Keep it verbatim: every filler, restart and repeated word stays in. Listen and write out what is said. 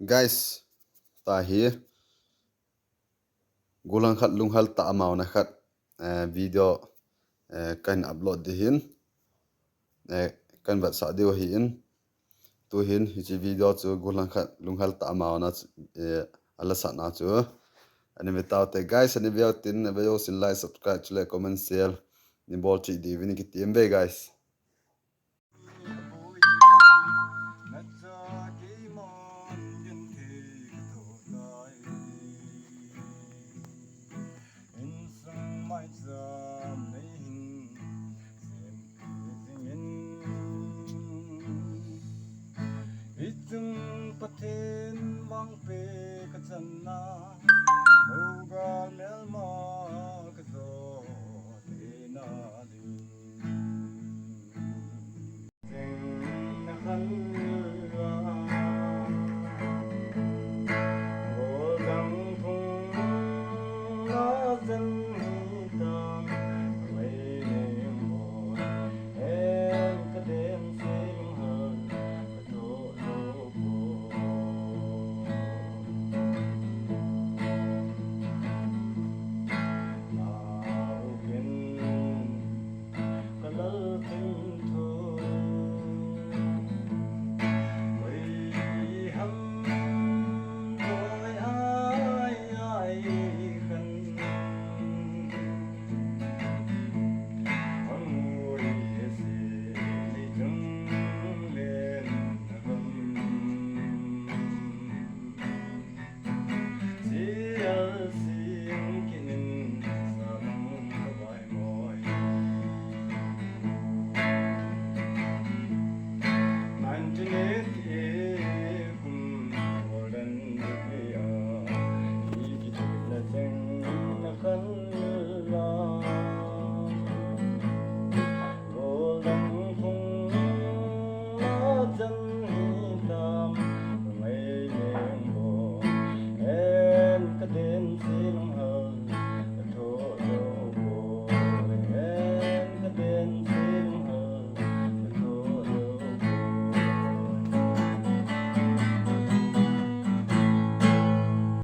Guys, tahi, gollhang khat lunghel tah a mauna khat, eh, video, eh, kahin upload ding ahin, eh, kahin vetsah diu ahin. Tuhin hiche video chu gollhang khat lunghel tah a mauna chu, eh, alasahna chu ana ve taute guys. Ana veu tin, ana veu sin like, subscribe chule comment, share neibolcheh diuvin kati em ve guys.